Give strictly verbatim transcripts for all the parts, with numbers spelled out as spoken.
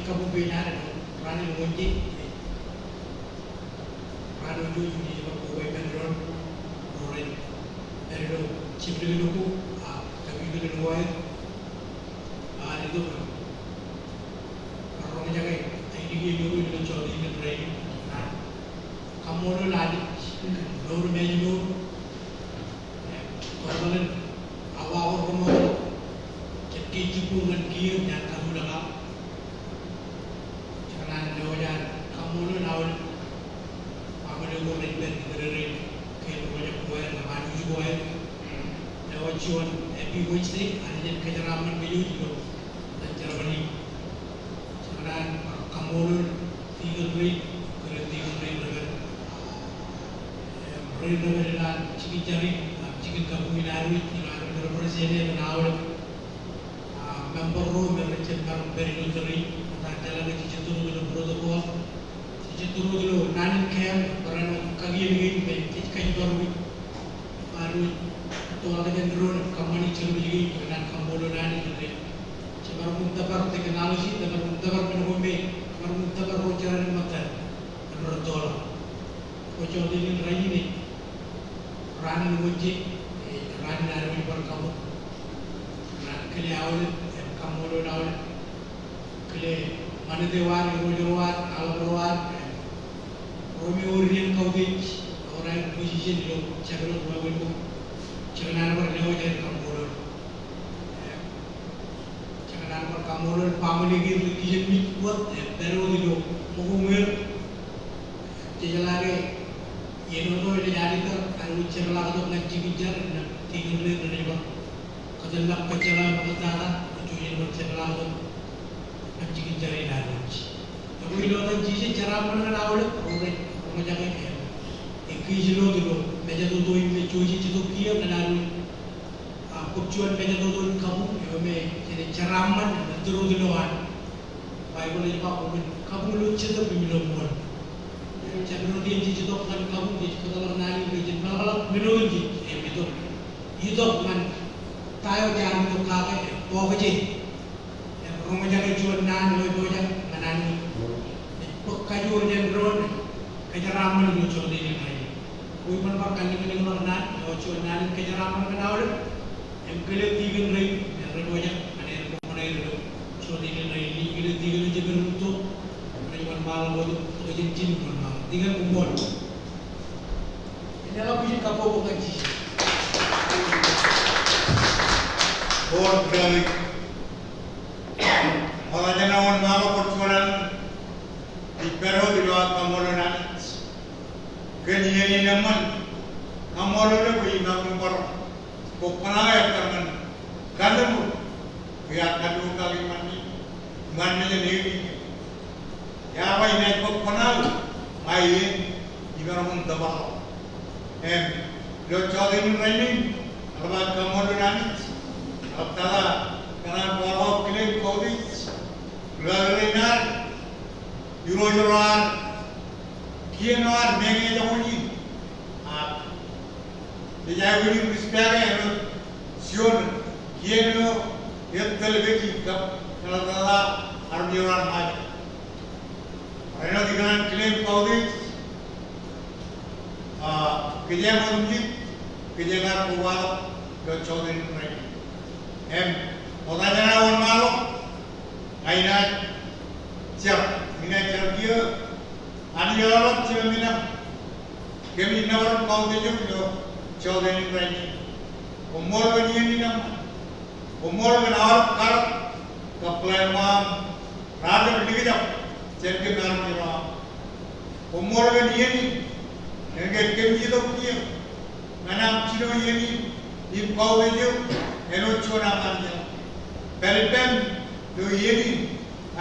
Kabuñ pein ad ilo raan in Wōnje, raan in Wōnje, ij bar koba ippān doon ro rej pād ilo jibdikdik ko, a, kapijukunen ko aer, a, ij itok im roñjake ainikien eok ilo jota in rainin. Kaṃṃoolol Anij, mour im ājmour, im kōtḷọk in awa ko rej ṃool, jet ke jibboñ ñan kiiō ñan katuḷọk aṃ. Jekōṇaan lewōj an kaṃṃoolol aolep baaṃle ko rej pād ikōṇaan, rej kōn ro rej kwe, rej kōṇaan uj ko aer. Lewōj juon Happy Wednesday, Anij en kōjeraaṃṃan kōj ilo etan jerbal in. Jekōṇaan bar kaṃṃoolol tikōn rein, kōn tikōn rein rej pād, im rein rej pād ilowaan jikin jar in, im jikin kabuñ in ad wōj, ilo ad wōj rej represent e kōn aolep, a, member ro me rej jab maroñ pād ilo tōre in, etan jeḷā ke jej jet ilo protocol, jej jet ilo naan in kaṃṃoolol, barāinwōt kakien kein me jej kajipar wōj. Bar wōj ettoḷọk jān doon im kōṃṃani service kein, kōn an kaṃṃoolol Anij ilo, jemaroñ in tōpar technology, jemaroñ in tōpar men ko me, jemaroñ in tōpar ro jeran im ṃōttan, im rej ettoḷọk. Kōj jota in rainin, raan in Wōnje, ej raan in ad wōj bar kabuñ. Raan kile aolep, im kaṃṃoolol aolep. Kile ṃanit eo ad, irooj ro ad, aḷap ro ad, ro me ewōr iien kautiej, ewōr aer position ilo jabdewōt wāween ko. Jekōṇaan bar lewōj aer kaṃṃoolol. Jekōṇaan bar kaṃṃoolol baaṃle kein rej kijenmej wōt, im pād wōt ilo ṃōko ṃweer. Jejeḷā ke iien eo ej adealer, ad wōj jepḷaaktok ñan jikin jar, im tikōn rein rej bar kōtḷọk kōjjeḷā ṃōktata, rej wōj bar jepḷaaktok ñan jikin jar in ad wōj. Ekwe ilo etan Jisōs, jeraaṃṃan ñan aolep ro rej roñjake, im ekkejel wōt ilo mejatoto in me jouj im ej itok kiiō ñan ad wōj, a, bōk juon mejatoto in kabuñ eo me jenaaj jeraaṃṃan im ettōr wōt ilowaan. Baibōḷ ej ba, koṃwin kabuñ ilo jetōb im ilo ṃool. Jabdewōt iien jej itok ñan kabuñ, jej kōtḷọk naan in, jej meḷọkḷọk men otemjej, im itok, itok ñan ta eo jaar itok kake, im bōkje, im roñjake juon naan eo epojak ñan Anij. Ej bōk kajoor jān doon, kōjeraaṃṃan ilo jota in rainin. Kwe, iban bar kalliñlōñḷọk naan, eo juon naan in kōjeraaṃṃan ñan aolep, im kile tikōn rein, im rej pojak ñan aer koṃṃan aer ilo jota in rainin, kile tikōn eo jepel im tok, rej wōnṃaanḷọk wōt, tok jān jin im wōnṃaanḷọk. Tikōn, koṃṃool. Enaaj ḷak bwijin kabbokbok ñan Jisōs. Koṃṃool, David. Ṃokta jān aō wōnṃaanḷọk bar juon alen, ij pād wōt ilo ad kaṃṃoolol Anij kōn iien in eṃṃan. Kaṃṃoolol e bwe imaroñ bar bōk kōṇaan eo ej kar ñan kallib wōt, bwe iar kallib wōt kake iṃaan, iṃaan mejān eñin. Iar ba inaaj bōk kōṇaan eo ṃae iien imaroñ in tōparḷọk. Im ilo jota in rainin, eḷap ad kaṃṃoolol Anij, eḷap tata kōṇaan kwaḷọk aō kile im kautiej, ḷak rein ad, irooj ro ad, kien eo ad meñe ejako in, ak ej aikuj in respect e āinwōt juon kien eo ej tōl kōj kab eḷap tata armej ro an Ṃajeḷ. Barāinwōt ikōṇaan kile im kautiej, a, kōjeañ otemjej, kōjeañ ar kobatok ilo jota in rainin. Im ṃokta jān aō wōnṃaanḷọk, ña inaaj jar, inaaj jar kiiō, Anij eḷap jemān men aṃ. Kōmij nōbar im kautiej eok ilo jota in rainin. Koṃṃool kōn iien in eṃṃan. Koṃṃool kōn aolep karōk kab plan eo aṃ raar jab likjab jān kōm armej ro aṃ. Koṃṃool kōn iien in, kōn ke kōmij itok kiiō ñan aṃ jino iien in im kautiej eok āinwōt juon aṃ Anij. Pād ippām ilo iien in,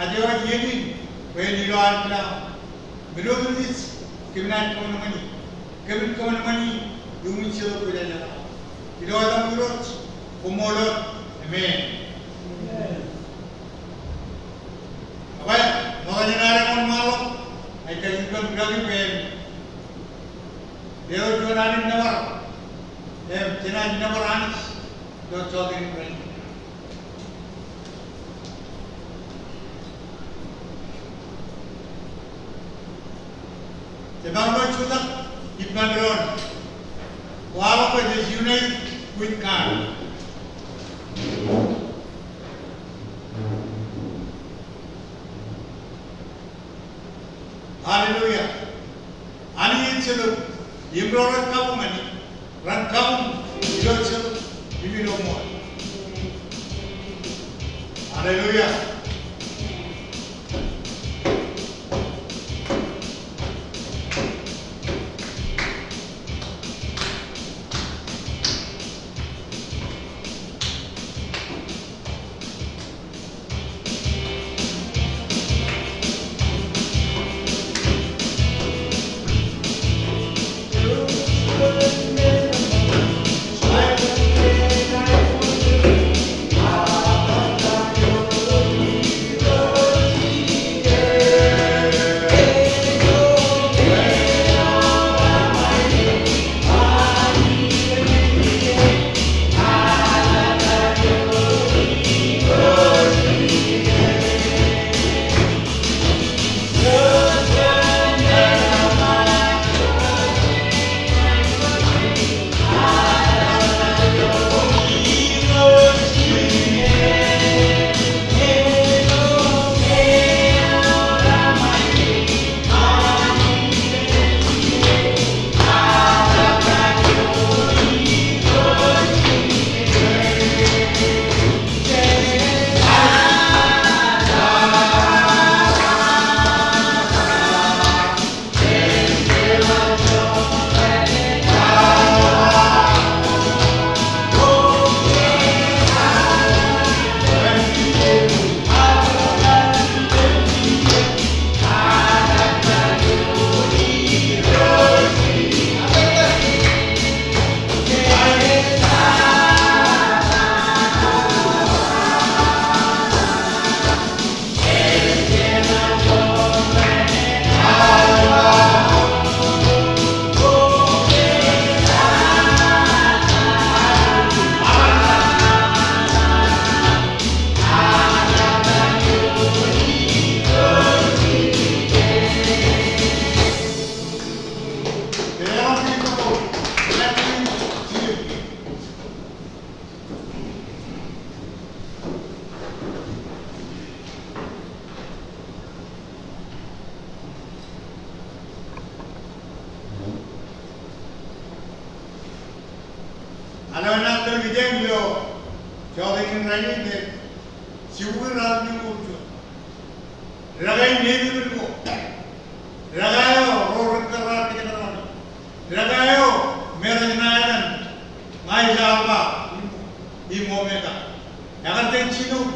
aje waj iien in, bwe en ilo ankilaan aṃ. Men otemjej kōm naaj kōṃanṃani, kōmin kōṃanṃani iuṃwin Jetōb Kwōjarjar eo aṃ. Ilo etaṃ Irooj, koṃṃool wōt. Amen. Ekwe, ṃokta jān ad wōnṃaanḷọk, ij kajjitōk kōn kaki bwe en letok juon alen nōbar, im jenaaj nōbar Anij ilo jota in rainin. Epañ eo jutak ippān doon. Kwaḷọk bwe jej unite with God. Hallelujah. Anij ej Jetōb im ro rej kabuñ Anij, ren kabuñ ilo Jetōb im ilo ṃool. Hallelujah. Āinwōt aō ilo jota in rainin, jibukwi raar nuknuk juon. Dekā in neighbor ko. Dekā eo ro rej kōrā kōj kōrā. Dekā eo me rej ṇa etan, ña ij Alpha im Omega. Ekar iten jinoin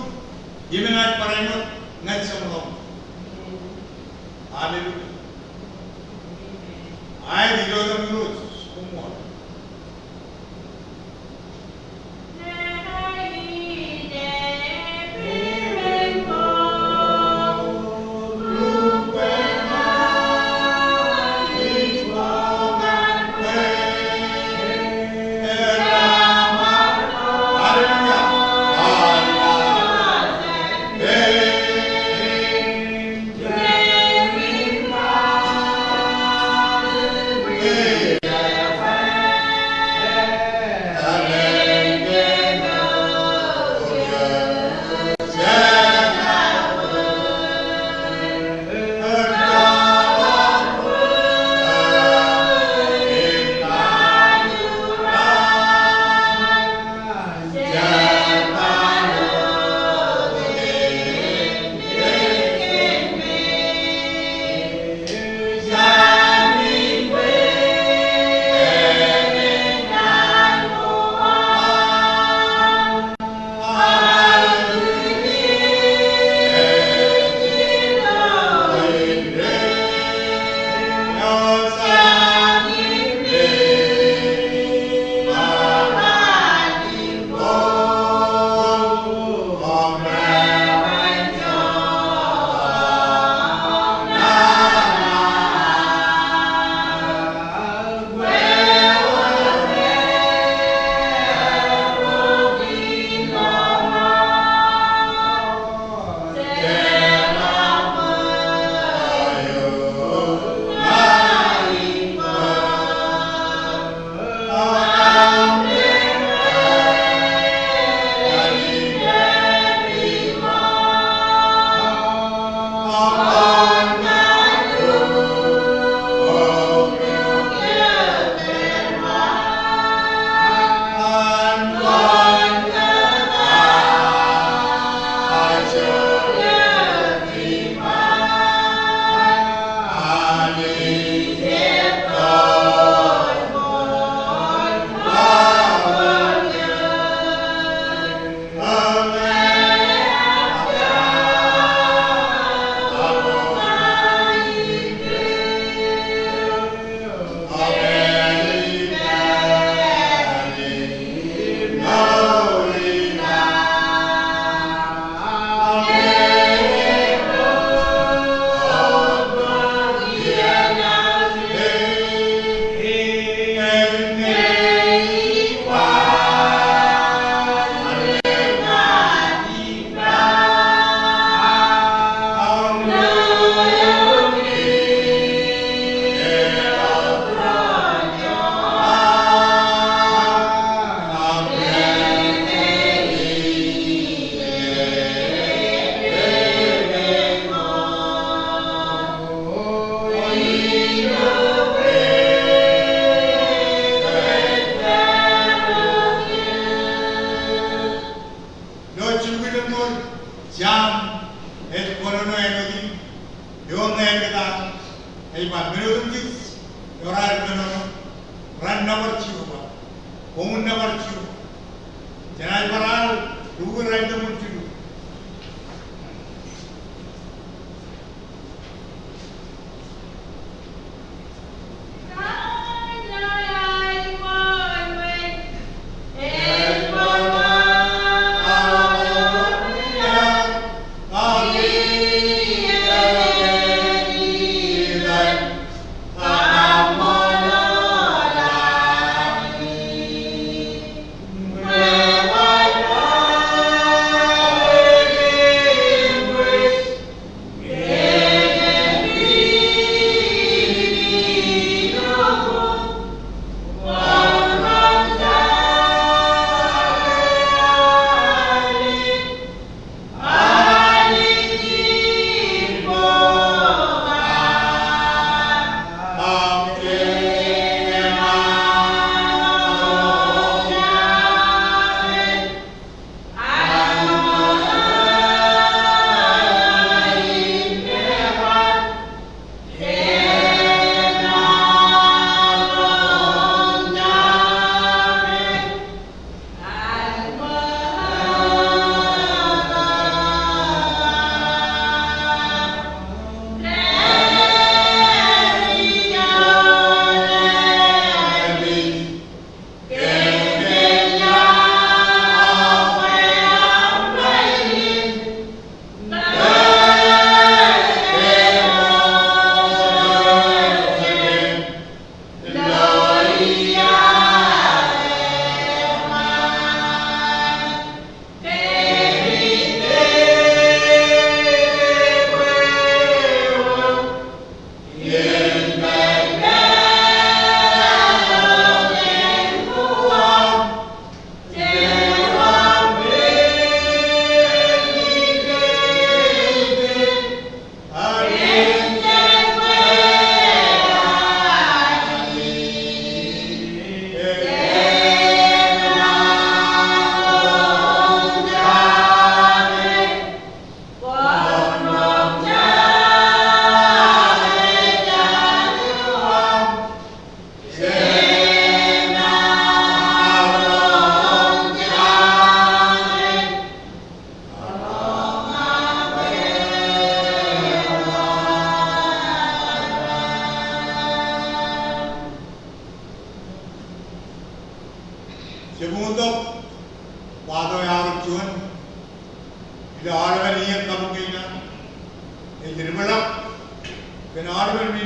im enaaj barāinwōt ñan jeṃḷọkin. Hallelujah. Aet ilo etan Irooj, koṃṃool.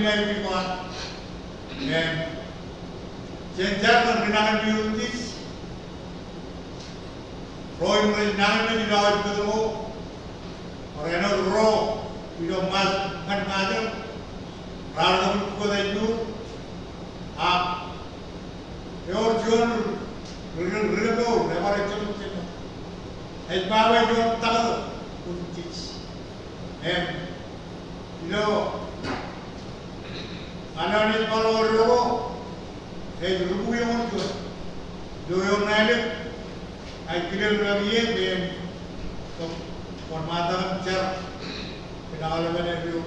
Im jen jar ñan ri nañinmej otemjej ro im rej nañinmej ilo aer petrō, ren ro ilo ṃaaj, ñan ṃaajro, raar kab pukot āinwōt, ak ewōr juon ri, ri, ri, ri, ri, ri, ri, ej ba bwe juon taktō otemjej. Im ilo āinwōt ej ba ḷọk ro, ej rubukwi eoon juon. Ilo eoon ṇa ālikin, ij kile ḷọk ie, im kwōn ṃaantak im jar kōn aolepen eo.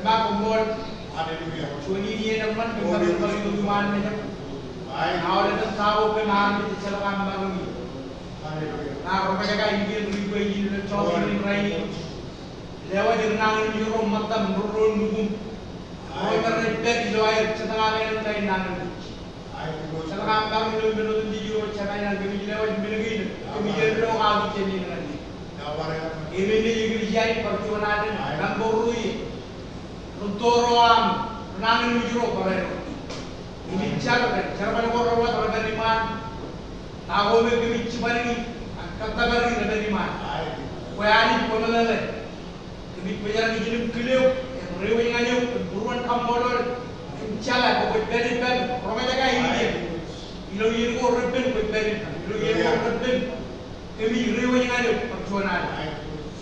Jemaat, koṃṃool. Hallelujah. Juon in iien eṃṃan kōn bar bar ilo iṃaan mejaṃ. Amen. Aolepen ta ko kōn Anij ejjeḷọk aṃ maroñ i. Hallelujah. Ro rej kajjitōk in ri bwe in ilo jọteen in rainin, lewōj ri nañinmej ro ṃōttan ro ro nukuṃ, ro im rej pād ilo aer jetōñale ṇe in nañinmej. Ejjeḷọk aṃ maroñ ilo ippān otemjej ro jemān in, kōmij lewōj men kein, kōmij eddo kaki jān in ñan e. Im eñin eklejia in bar juon ad, nōṃba ruo ie, rūtto ro aṃ ri nañinmej ro bar eddo. Im ij jar, jerbal ko reṃṃan rej pād iṃaan. Ta ko me kōmij jibadiki ak kōttōpar rej pād iṃaan. Bwe Anij kwōmeḷeḷe. Kōmij bōjrak ijin im kile eok, im reiwōj ñan eok, im būruon kaṃṃoolol, im jeḷā bwe kwōj pād ippān roñjake ainikiōṃ. Ilo iien ko reppen kwōj pād ippān. Ilo iien ko reppen kōmij diwōj ñan eok kab juon Anij.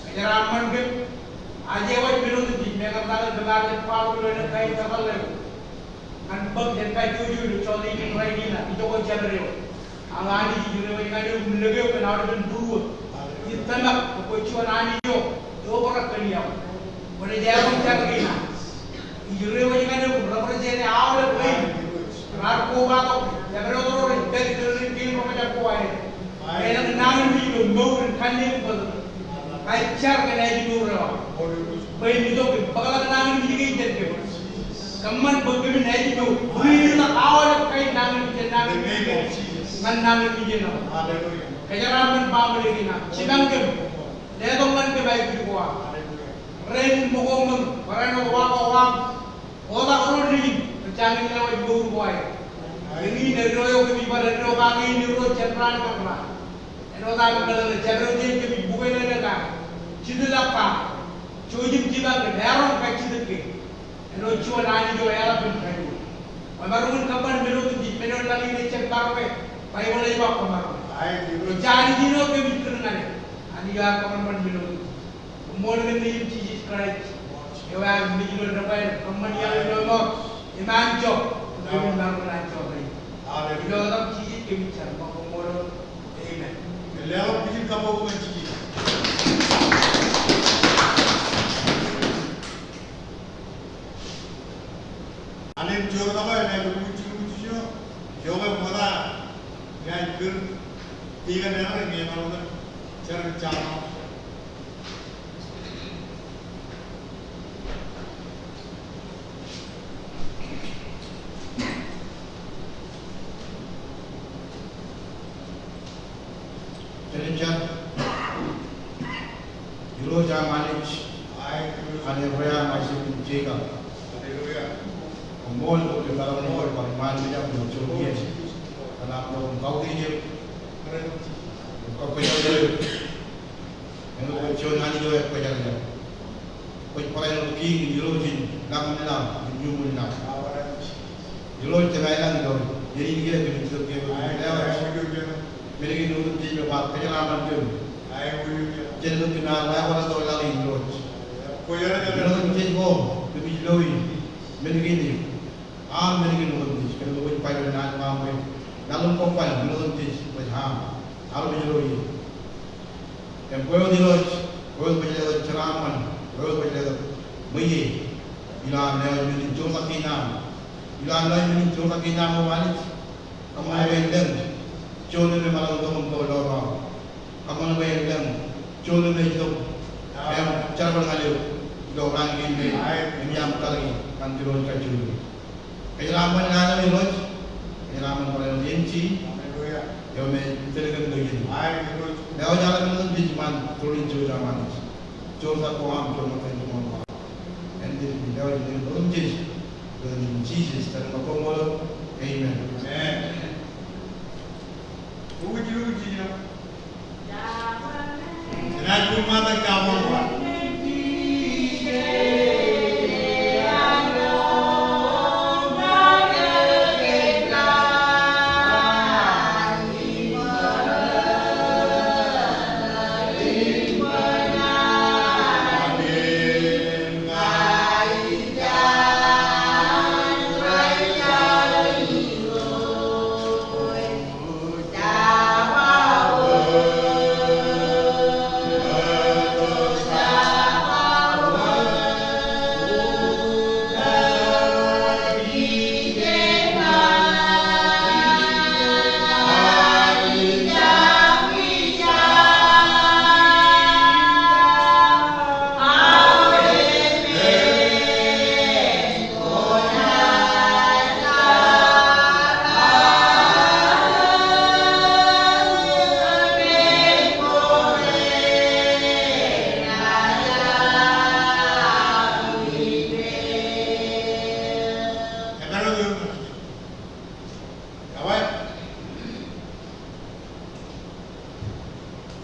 Kōjeraaṃṃan kōm. Ak ewōr men otemjej, meñe kōm ḷak kōm ar lale bar ilo eṇ kain tōpar ḷeo ñan bōk jen kajjojo ilo jota in rainin, ijoko jabdewōt. Ak Anij ij diwōj ñan eok im lōke eok kōn aolepen būruō. Ij tōmak bwe kwōj juon Anij eo eobrak kōn iaḷ. Kwōnaaj eḷap jar kein. Ij diwōj ñan eok im represent aolep rein raar kobatok, jabdewōt ro rej pād ilo eṇ kein roñjake ko aer. Elōñ nañinmej ilo mour in kanniōk im bōtōktōk. Kōj jar kōn ajmour eo aṃ. Bwe en itok im bōkḷọk nañinmej kein jān kōm. Kōṃṃan bwe kōmin ajmour. Bwe en itok aolep kain nañinmej, nañinmej kein ñan nañinmej kein aṃ. Kōjeraaṃṃan baaṃle kein aṃ. Jipañ kōm. Letok ñan kōm aikuj ko aṃ. Rein ṃōko ṃōṃ, barāinwōt wa ko aṃ. Otak ro nejin, rej jañin lewōj mour ko aer. Eñin eddo eo kōmij bar eddo kake in Irooj jān raan ñan raan. Āinwōt aṃ meḷeḷe, jabdewōt in kōmij bukweilōñlōñ kake, jitōḷọk kake, jouj im jipañ kōm, erom kajjitōk kein. Āinwōt juon Anij eo eḷap im kajoor. Kwōmaroñ in kōṃṃan men otemjej, men eo laḷ in ejjab maroñ e, Baibōḷ ej ba kwōmaroñ. Ej Anij in eo kōmij kūr ñan e, Anij eo ear kōṃanṃan men otemjej. Koṃṃool kōn Nejūṃ Jisōs Kraist eo ear mej ilo debwāāl, kōṃṃan iaḷ ilo mour im anjọ, kōmij maroñ in anjọ ṇe. Ilo etaṃ Jisōs kōmij jar im koṃṃool. Amen. Leḷọk bwijin kabbokbok ñan Jisōs. Alen joor tok eo enaaj lukkuun jilkinjilkin eo, ijoke ṃokta inaaj kūr ikōṇaan ñan ṃōttan jar in jaṃ. Jen jar. Irooj aṃ Anij, Anij ro aṃ Aisak im Jekob. Koṃṃool bwe kwōj kōḷmānḷọkjeṇ bar ṃaan mejaṃ ilo juon iien. Kōn aṃ kautiej eok im kakkōjatdikdik eok. Āinwōt kwōj juon Anij eo ekwōjarjar. Kwōj barāinwōt kiiñ im irooj in lañ im laḷ im iuṃwin laḷ. Irooj, jenaaj lañ ilo iien in kiiō kōmij itok kiiō kōmij lewōj men kein otemjej ilo bar kōjeraaṃṃan kōm. Jān ilo kōm ar lewōj tok laḷ in Irooj. Men otemjej ko kōmij loi men kein eok. Aṃ men kein otemjej, kōn ilo kwōj ba ilo naan ko aṃ bwe laḷ im kōṃṃan men otemjej rej aṃ. Armej ro ie. Im kwe wōt Irooj, kwe wōt kwōj letok jeraaṃṃan, kwe wōt kwōj letok ṃweiie. Ilo am lewōj men in joortak kein aṃ. Ilo am lewōj men in joortak kein aṃ O Anij. Kōṃṃan bwe en lōñ juon eo me maroñ itok im ko ḷọk ḷọk. Kōṃṃan bwe en lōñ juon eo me ej itok im jerbal ñan eok ilo raan kein me im iaam kaḷke ñan Irooj kajjojo. Kōjeraaṃṃan naan eo Irooj. Kōjeraaṃṃan barāinwōt M T eo me ej tōl kōm ilo iien in. Lewōj aolep men otemjej iṃaan tūrin jouj aṃ Anij. Joortak ko aṃ, joortak ko aṃ. Āindein lewōj men otemjej ilo etan Jisōs, jen koṃṃool. Amen. Amen.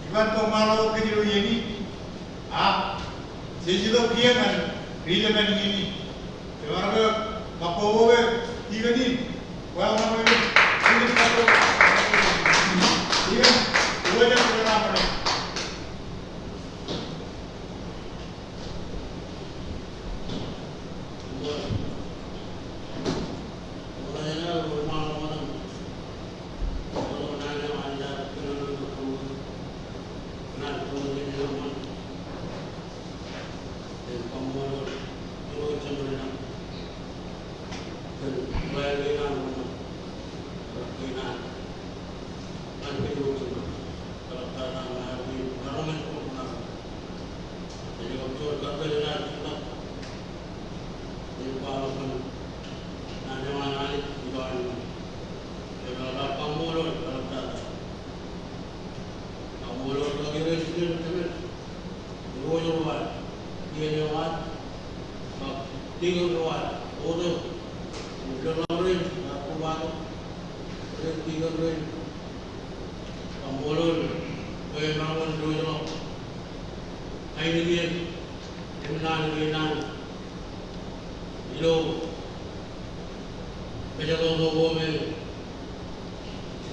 Iban koṃṃool kōj ilo iien in, ak jej itok kiiō ñan ri-lepen iien in. Emaroñ ke, ṃōk ko ke, Irooj ro ad, iien eo ad, ak tikōn ro ad, otem, im lōḷḷap rein, ak kobatok, rej tikōn rein, kaṃṃoolol, bwe emaroñ in diwōjḷọk ainikien im naan kein an ilo mejatoto ko me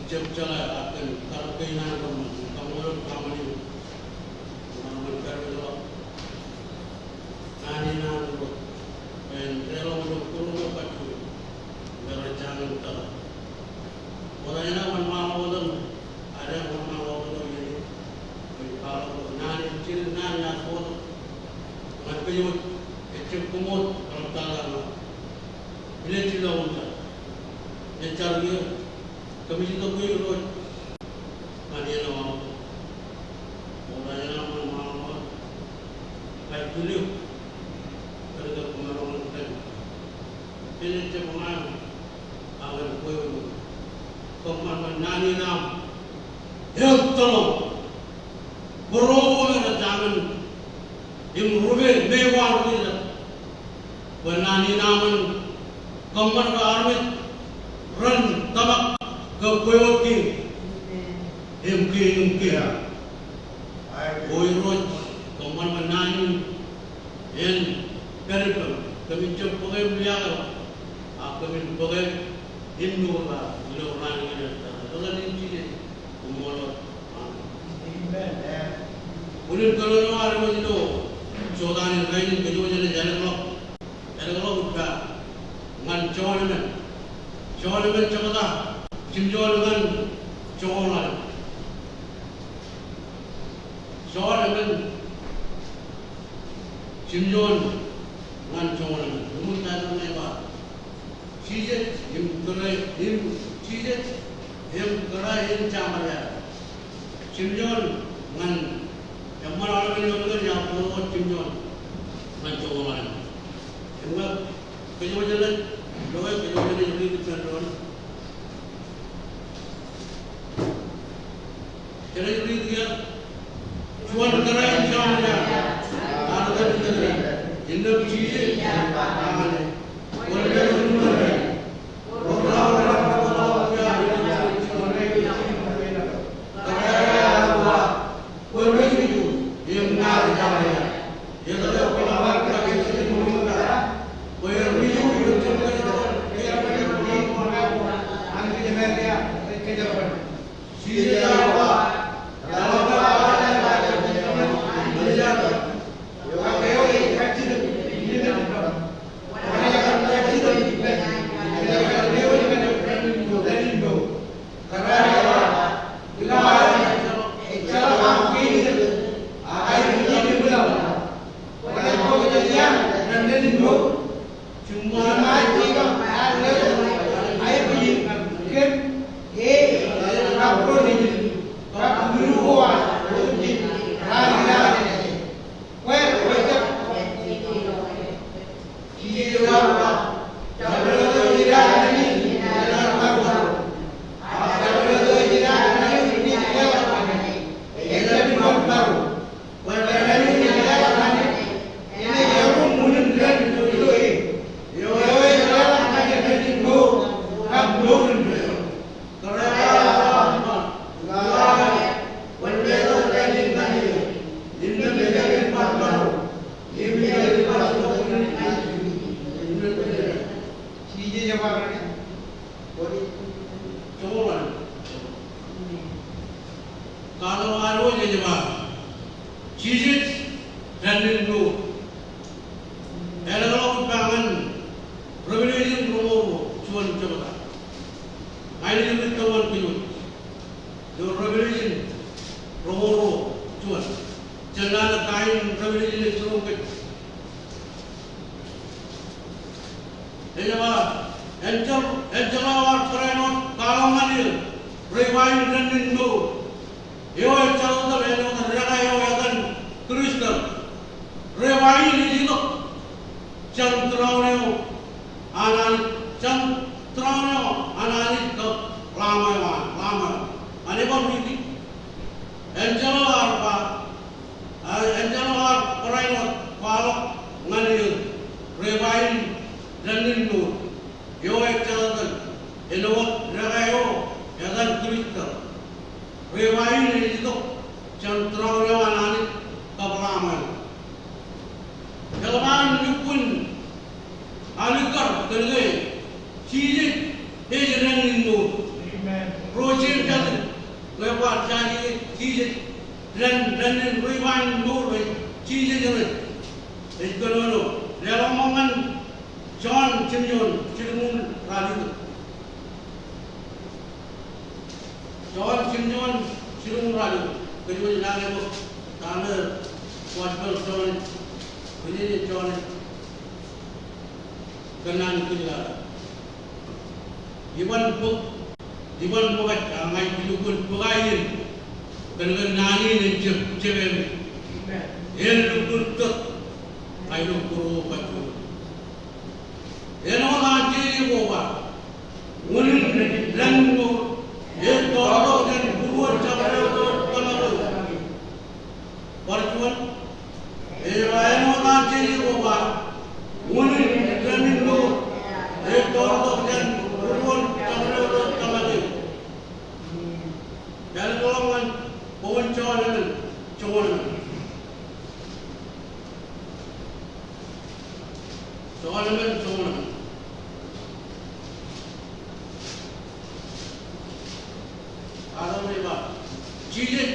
jejjab jeḷā ak kōn karōk kein an kōṃṃan, kaṃṃoolol family in. Emaroñ in pād wōt ḷọk naan in an Irooj, bwe en deḷọñ ilo būruō eo kajjojo im rej jañin tōmak. Ṃokta eṇ aō ṃōṇōṇō otem, ad ṃōṇōṇō otem ilo iien in, bwe kwaḷọk naan in, jidik naan in ad bōktok ñan kōj wōt, ejjab koṃ wōt, ḷaptata ñan Pāilet ilo uñta. Ej jar kiiō, kōmij itok ke Irooj ñan iien eo aō. Ṃokta eṇ aō ṃōṇōṇō, ij kile eok kōn ke kwōmaroñ in kōn. Pāilet ej ba ñan eō, ak kwe, kōṃṃan bwe naan in aṃ etōḷọk būruō ko me rej jañin im rupe me ewōr ri-jet. Bwe naan in aṃ en kōṃṃan bwe armej ren tōmak ke kwe wōt kiiō im kiiō im kiiō. O Irooj, kōṃṃan bwe naan in en pād ippem. Kōmij jab bōk im liaakḷọk, ak kōmij bōk im mour ilo raan in. Ilo etan in Jisōs, koṃṃool. Amen. Unin kōnono ad ilo jotaan in rainin, kōj wōj jen ālōkḷọk, ālōkḷọk ippa ñan Jon emān. Jon emān jebta, jimjuon ñan joñoul ḷalem. Jon emān, jimjuon ñan joñoul ḷalem. Eṃṃan title eo ej ba, Jisōs im kōrā, im Jisōs im kōrā in Jamaria. Jimjuon ñan, eṃṃan aolepen ḷọk ilo, iar bōktok wōt jimjuon ñan joñoul ḷalem. Im ñe kōj wōj jen, ḷọk, kōj wōj jen riit ippān doon. Jen riit ia. Juon kōrā in Jamaria, ar kar kōrā, innām Jisōs, amen. Joñoul eo. Kaḷọk ad wōj ej ba Jisōs dān in mour. Eḷaññe ij ba ñan Revelation roñoul ruo, juon jebta. Ña ij ri tōn kōj wōj. Ilo Revelation roñoul ruo, juon. Jen lale ta in Revelation ej jiroñ kōj. Ej ba, enjeḷ, enjeḷ eo ear barāinwōt kwaḷọk ñan eō, rej ba in dān in mour. Eo ejjeḷọk tok, āinwōt dekā eo etan kristal. Rej ba in ej itok jān tūroon eo an Anij, jān tūroon eo an Anij kab Lamb eo, Lamb eo. Ñan e bar riiti. Enjeḷ eo ear ba, A, enjeḷ eo ear barāinwōt kwaḷọk ñan eō, rej ba in dān in mour. Eo ejjeḷọk tok, āinwōt dekā eo etan kristal. Rej ba in ej itok jān tūroon eo an Anij kab Lamb eo. Eḷap an lukkuun alikkar kōn ke Jisōs ej dān in mour. Amen. Ro jeiū jatū rej ba ta Jisōs, Jisōs dān, dān in, rej ba in mour ej Jisōs eo ej kōnono. Leḷọk ṃōk ñan Jon jiljilimjuon, jiljilimjuon ralitōk. Jon jiljilimjuon, jiljilimjuon ralitōk. Kōj wōj naan eo, ta ṇe gospel Jon, kōj wōj Jon. Kōnnaan kōj ḷọk. Iban bōk, iban bōk ej, a, ña ij lukkuun bōk aer in. Kōn ke naan in ej jab, jab eṃ. Amen. En lukkuun tōt, ña ij lukkuun bōk aer in. Āinwōt an jeje ko ba, unin dān in mour, ej toortok jān būruon jabdewōt tōmak eo. Bar juon, ej ba āinwōt an jeje ko ba, unin dān in mour, ej toortok jān būruon jabdewōt tōmak eo. Āinwōt ḷọk ñan bok in Jon emān, Jon emān. Jon emān, Jon emān. Katak ej ba, Jisōs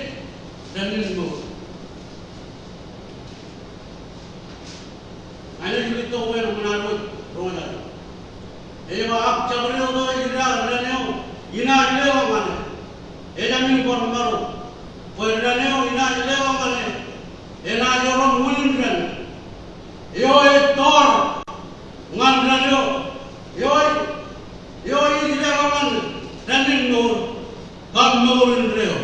dān in mour. Ña ij ri tōn bwe en ṃōṇōṇō roñjake. Ej ba ak jabdewōt eo ej dān eo, inaaj leḷọk ñan e. Ejāmin bar maro. Bwe dān eo inaaj leḷọk ñan e, enaaj erom unin dān. Eo ej toor ñan dān eo. Eo ej, eo ej leḷọk ñan dān in mour. Kab mour indeeo.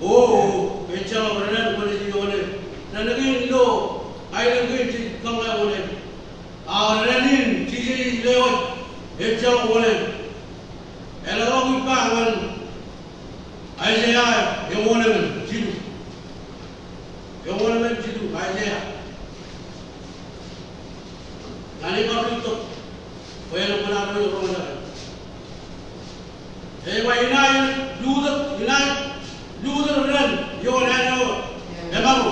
O, ejjeḷọk dān bwe ej ioone. Dān kein ilo aelōñ kein jej kōṃṃane oṇān. A dān in Jisōs ej lewōj, ejjeḷọk oṇān. Eḷaññe ij ba ñan Aiseia eoon emān jilu. Eoon emān jilu, Aiseia. Ñan e bar ri tōn bwe en ṃōṇōṇō roñjake. Ej ba inaaj lutōk, inaaj lutōk dān ioon āne eo emaro.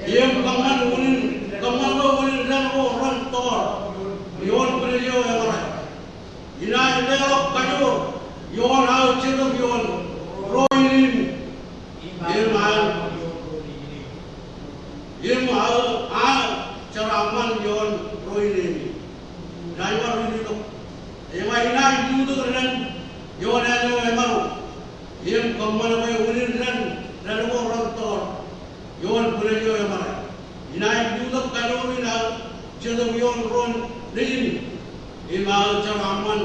Im kōṃṃan unin, kōṃṃan bwe unin dān ko ren toor ioon bwidej eo eṃōrā. Inaaj leḷọk kajoor ioon aō jetōb ioon ro inemi. Im aō, im aō, aō jeraaṃṃan ioon ro inemi. Inaaj bar ri tōn. Ej ba inaaj lutōk dān ioon āne eo emaro. Im kōṃṃan bwe unin dān, dān ko ren toor ioon bwidej eo eṃōrā. Inaaj lutōk kajoor in aō jetōb ioon ro nejimi. Im aō jeraaṃṃan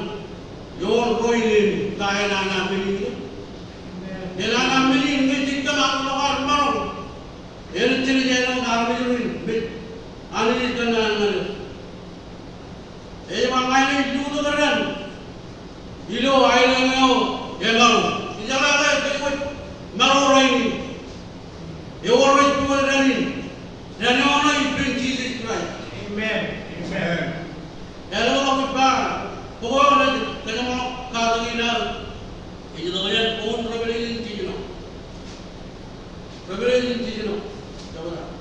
ioon ro inemi. Ta enaaj men in? Enaaj men in ñe jej kōṇaan ḷọk ad maroñ. Enaaj jenaaj āinwōt armej ro in mej Anij ej kōnnaan ñan er. Ej ba ña inaaj lutōk dān ilo aelōñ eo emaro. Ijeḷā ke kōj wōj maro rainin, ewōr rej juon dān in. Dān eo ṇe ippān Jisōs Kraist. Amen. Amen. Eḷaññe ij ba, bok eo rej kōjeṃḷọk katak in aō, ej itok jān bok in Revelation jiljino. Revelation jiljino. Jabōt aō.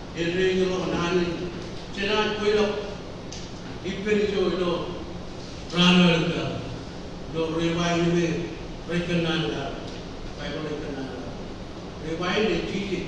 Ej rein ḷọk naan in jenaaj kweilọk ippān ijo ilo raan eo aō ilo revival eo rej kōnnaan kake, Baibōḷ ej kōnnaan kake. Revival ej jijet.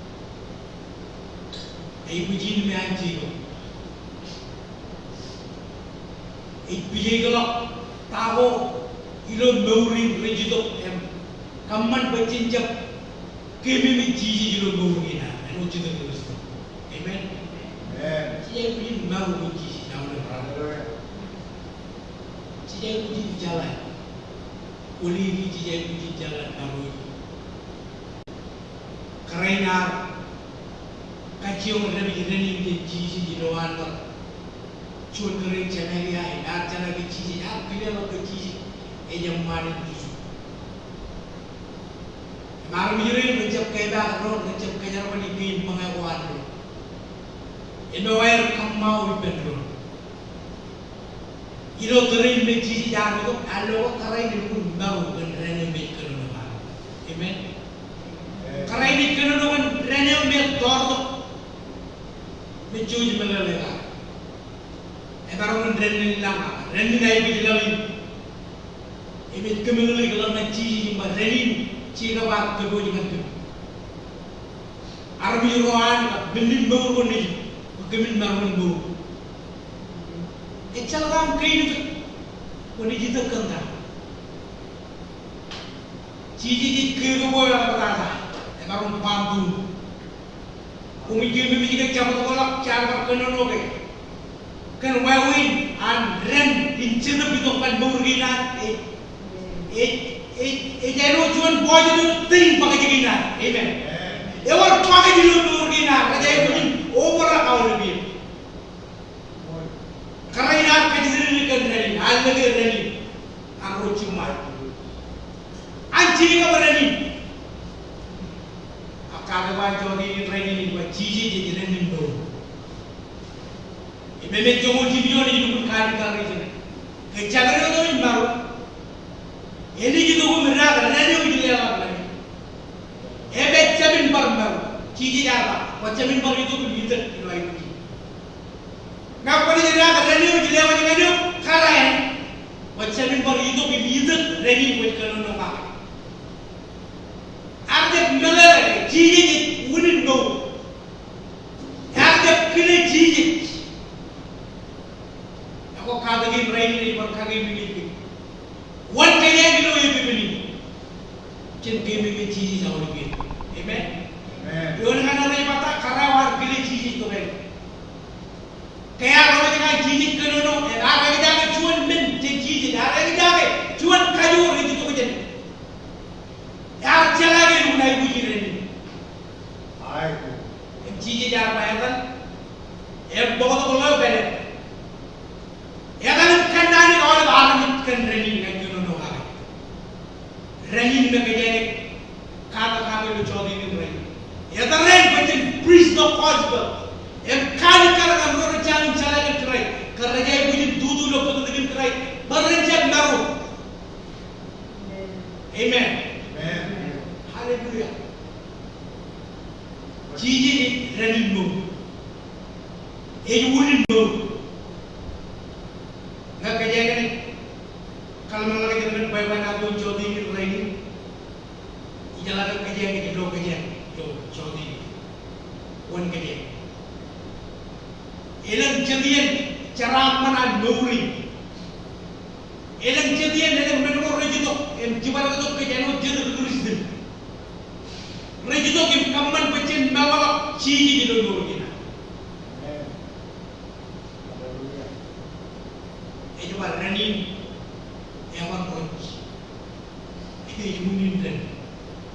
Aikuj in me an Jekob ej pijeikḷọk ta ko ilo mour in rej itok im kōṃṃan bwe jen jab keememej Jisōs ilo mour kein an āinwōt Jisōs Kristo. Amen. Amen. Jej aikuj in maroñ kōn Jisōs aolep raṇ. Hallelujah. Jej aikuj in jeḷā. Kwōle, jej aikuj in jeḷā maroñ. Kōrā in ear kajjioñ dāpij dān in jān Jisōs ilo an ḷọk juon kōrā in Samaria, ear jeḷā ke Jisōs, ear kile ḷọk ke Jisōs ej eṃṃaan in tuju. Im armej rein rej jab kepaak doon, rej jab kōjerbali kein bōñā ko an doon. Im eo aer kōṃṃao ippān doon. Ilo tōre in me Jisōs ear itok, ear lo ke kōrā in elukkuun maroñ kōn dān eo me ej kōnono kake. Amen. Kōrā in ej kōnono kōn dān eo me tọọrtok, me jouj meḷeḷe kake. Emaroñ in dān in lañ, dān in aikuj laḷ in. Im ej kōmeḷeḷeik ḷọk ñan Jisōs im ba dān in Jekob ear kōpooj ñan kōm. Armej ro an, men in mour ko nejū, bwe kōmin maroñ in mour. Ejjeḷọk aṃ kein itok, kwōnaaj itok kōn ta. Jisōs ej kōkōbwe eo eḷaptata, emaroñ baṃ tūṃ. Koṃij keememej ke jabdewōt ḷọk jaar bar kōnono ke kōn wāween an dān in Jetōb itok ñan mour kein an, ej, ej, ej, ej āinwōt juon positive thing, pakej kein an. Amen. Ewōr pakej ilo mour kein an rej aikuj in obrak aolep iien. Kōrā in ear kajjitōk kōn dān in, ear lōke dān in an ro jiṃṃaad. An Jekob dān in. Ak kake eo an jota in rainin ej ba Jisōs ej dān in mour. Im emān joñoul jiljino ej lukkuun kalikkar ijin. Ke jabdewōt eo ej maroñ, enaaj itok im daak dān eo ej leḷọk ñan e. Im ejjab in bar maroñ. Jisōs ear ba, kwōjjab in bar itok im itōn ilo aikuj in. Ñe kwōnaaj daak dān eo ej lewōj ñan eok, kōrā in, kwōjjab in bar itok im itōn dān in kwōj kōnono kake. Ear jab meḷeḷe, Jisōs ej unin mour. Ear jab kile Jisōs. Ekwe, katakin rainin ej bar kakeememej kōj. Wōn kōjeañ ilo epepen in? Jen keememej Jisōs aolep iien. Amen. Amen. Eoon kaṇe rej ba ta, kōrā eo ear kile Jisōs tok āne. Ke ear ḷọk ñan Jisōs kōnono, ear eñjake juon men jān Jisōs, ear eñjake juon kajoor ej itok jān e. Ear jeḷā ke elukkuun aikuj in rainin. Aikuj. Im Jisōs ear ba etan, im bōktok ḷeo pād. Etan im kōnnaan aolep armej kōn rainin ña ij kōnono kake. Rainin me kōjeañ katakin ilo jota in rainin. Etan rainin bwe jen preach the gospel. Im kalikkar ñan ro rej jañin jeḷā kōn Kraist. Ke rej aikuj in tutu ilo bōtōktōkin Kraist. Bwe ren jab maroñ. Amen. Amen. Hallelujah. Jisōs ej dān in mour. Ej unin mour. Ñe kōjeañ kōṇaan kōḷmānḷọkjeṇ kōn bwebwenato in jota in rainin, ijeḷā ke kōjeañ ilo kōjeañ ilo jota in. Wōn kōjeañ? Elōñ jet iien jeraaṃṃan an mour in. Elōñ jet iien, elōñ men ko rej itok im jibadektok kōj āinwōt jet ri Kristian. Rej itok im kōṃṃan bwe jen meḷọkḷọk Jisōs ilo mour kein ad. Ej ba dān in eban rej. Ej unin dān.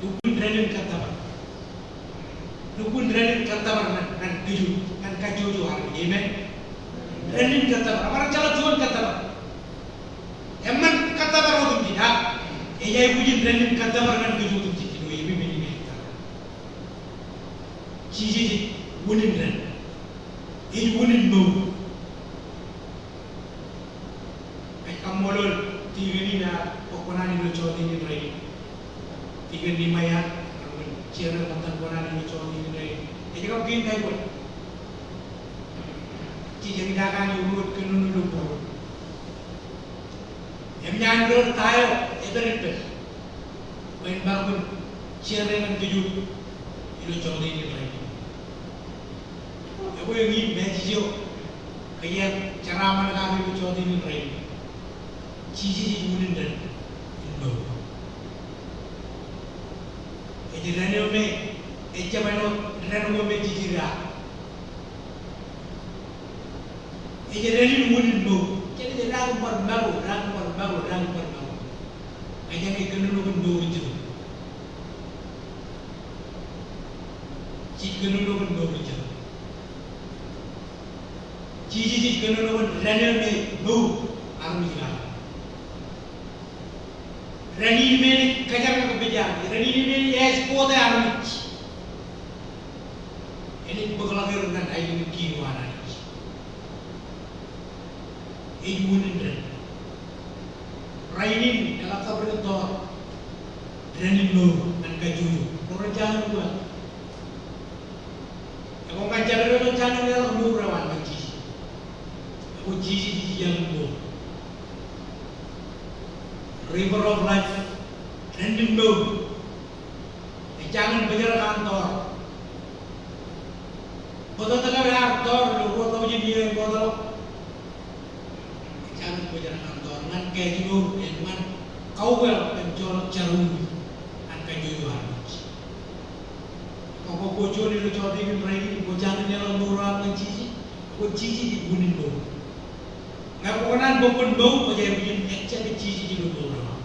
Lukkuun dān in kōttōpar. Lukkuun dān in kōttōpar ñan, ñan kōj, ñan kajjojo armej. Amen. Dān in kōttōpar. Ebar ejjeḷọk juon kōttōpar. Eṃṃan kōttōpar otemjej, ak ej aikuj in dān in kōttōpar ñan kōj otemjej ilo epimen in. Jisōs ej unin dān. Ej unin mour. Ij kaṃṃoolol tikōn in ak bwe kwō naan ilo jota in rainin. Tikōn Nimaia, ak jen ṃōttan kwō naan ilo jota in rainin. Ej kab kein kaiboñ. Jej eñjake an iuruot kōnono ilo būruon. Im ñan doon ta eo ej pād ippād. Bwe en bar bōk share ñan kōj ilo jota in rainin. Ekwe eñin message eo ke iar jeraaṃṃan kake ilo jota in rainin. Jisōs ej unin dān in mour. Ej dān eo me ejjab āinwōt dān ko me jiljino. Ej dān in unin mour. Jej dān in bar maro, dān in bar maro, dān in bar maro. Ej dān in kōnono kōn mour in jino. Jej kōnono kōn mour in jino. Jisōs ej kōnono kōn dān eo me mour armej ilo ad. Dān in me ej kōjerkakpeje armej. Dān in me ej escort armej. Enaaj bōkḷọk er ñan aelōñ in kiiō an Anij. Ej unin dān. Rainin eḷap kab ren tọọr dān in mour ñan kajjojo. Ro rej jañin uwaak. Ekwe ña jabdewōt eo jañin leḷọk mour eo an ñan Jisōs. Ekwe Jisōs ej iaan mour. River of life. Dān in mour. Ej jañin bōjrak an tọọr. Bōtōktōk eo ear tọọr ilo ruo tọujin iiō ej bōtōktōk. Ej jañin bōjrak an tọọr ñan kajjioñ im ñan kaukweḷap im joḷọk jerọwiwi an kajjojo armej. Ekwe kwō juon ilo jota in rainin, kwō jañin leḷọk mour eo aṃ ñan Jisōs, ekwe Jisōs ej unin mour. Ñe kwō kōṇaan bōk mour, kwōj aikuj in accept Jisōs ilo mour eo aṃ.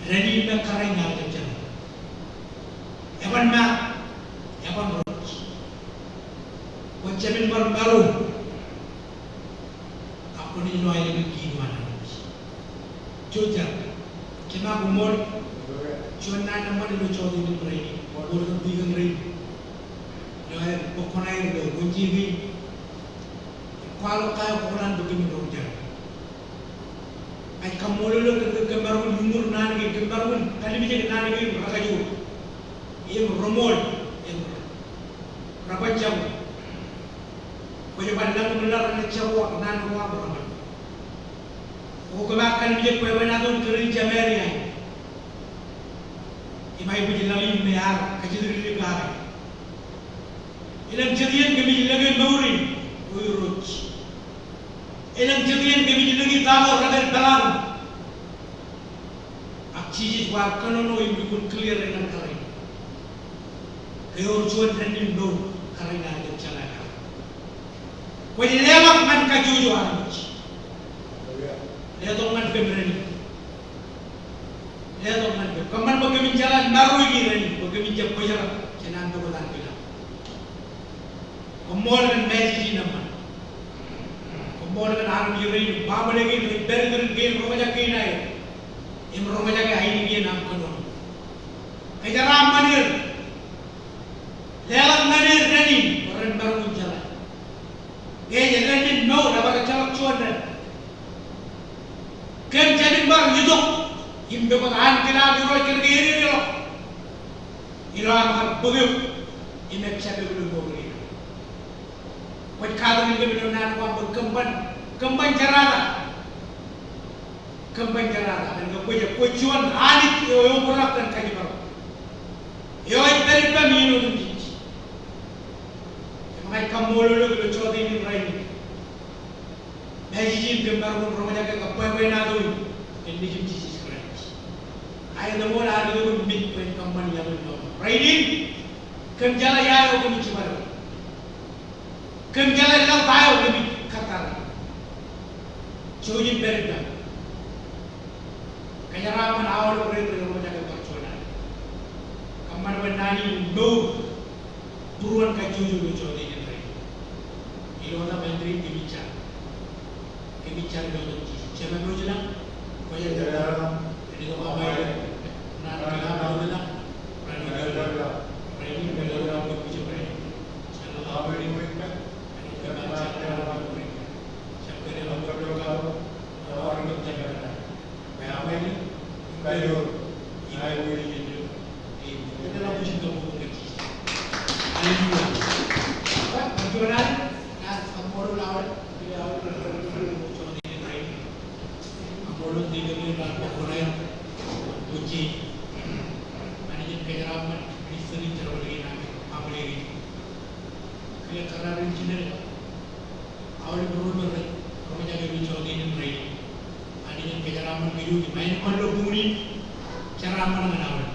Dān in me kōrā in armej eo. Eban ma, eban rej. Kwō jab in bar maro. Ak kwōnaaj lo aelōñ in kiiō an Anij. Jojak. Kōm ak koṃṃool. Juon naan eṃṃan ilo jota in rainin. Koṃṃool kōn tikōn rein. Ilo aer bōk koṇaer ilo wōnje kein. Kwaḷọk ta eo kwō kōṇaan bwe kōmin roñjake. Ij kaṃṃoolol eok kōn ke kōm maroñ in uññūr naan kein, kōm maroñ in kalimjek naan kein rekajoor im reṃool im rebajjab. Kwōj bar lañ im laḷ renaaj jab uwaak naan ko aṃ reṃōl. Ekwe kōm ar kalimjek bwebwenato in kōrā in Samaria in. Im aikuj laḷ in me ear kajjitōk dikdik kake. Elōñ jet iien kōmij lōke mour in, O Irooj. Elōñ jet iien kōmij lōke ta ko repād peḷaakin. Ak Jisōs kwaar kōnono im lukkuun clear e ñan kōrā in. Ke ewōr juon dān in mour kōrā in aer jab jeḷā kake. Kwōj leḷọk ñan kajjojo armej. Letok ñan kōm rainin. Letok ñan kōm. Kōṃṃan bwe kōmin jeḷā maroñ in rainin bwe kōmin jab bōjrak jān an pukot ankilaab. Koṃṃool kōn message in eṃṃan. Koṃṃool kōn armej rein, baaṃle kein rej pād ippān kein, roñjake kein aer. Im roñjake ainikien aṃ kōnono. Kōjeraaṃṃan er. Leḷọk ñan er dān in bwe ren maroñ in jeḷā. Ñe ej dān in mour, ebar ejjeḷọk juon dān. Kōm jab in bar itok im pukot ankilaab Irooj kōn ke ededeḷọk. Ilo aṃ kar bōk eok im accept eok ilo mour in. Kwōj katakin kōm ilo naan ko aṃ bwe kōm ban, kōm ban jerata. Kōm ban jerata. Kōn ke kwōj, kwōj juon Anij eo eobrak kōn kajjitōk. Eo ej pād ippaṃ iien otemjej. Im ña ij kaṃṃoolol eok ilo jota in rainin. Ej ijin kōm maroñ in roñjake kab bwebwenato in kōn Nejūṃ Jisōs Kraist. Ak etaṃool ad itok im mej bwe en kōṃṃan iaḷ in ḷọk. Rainin, kōm jeḷā ia eo kōmij jiṃa tok. Kōm jeḷā laḷ ta eo kōmij kōttar. Jouj im pād ippa. Kōjeraaṃṃan aolep ro rej roñjake bar juon ad. Kōṃṃan bwe naan in mour būruon kajjojo ilo jota in rainin. Ilo etan Baptist kōmij jar. Kōmij jar ilo etan Jisōs. Jema eo ilañ, kwōjar ilo etan Jisōs. Āinwōt awa eo, naan in awa eo ilañ, rainin, rainin, rainin. Aolep ro rej roñjake ilo jota in rainin. Anij en kōjeraaṃṃan kōj im āinwōt ilo buñūn in, jeraaṃṃan ñan aolep.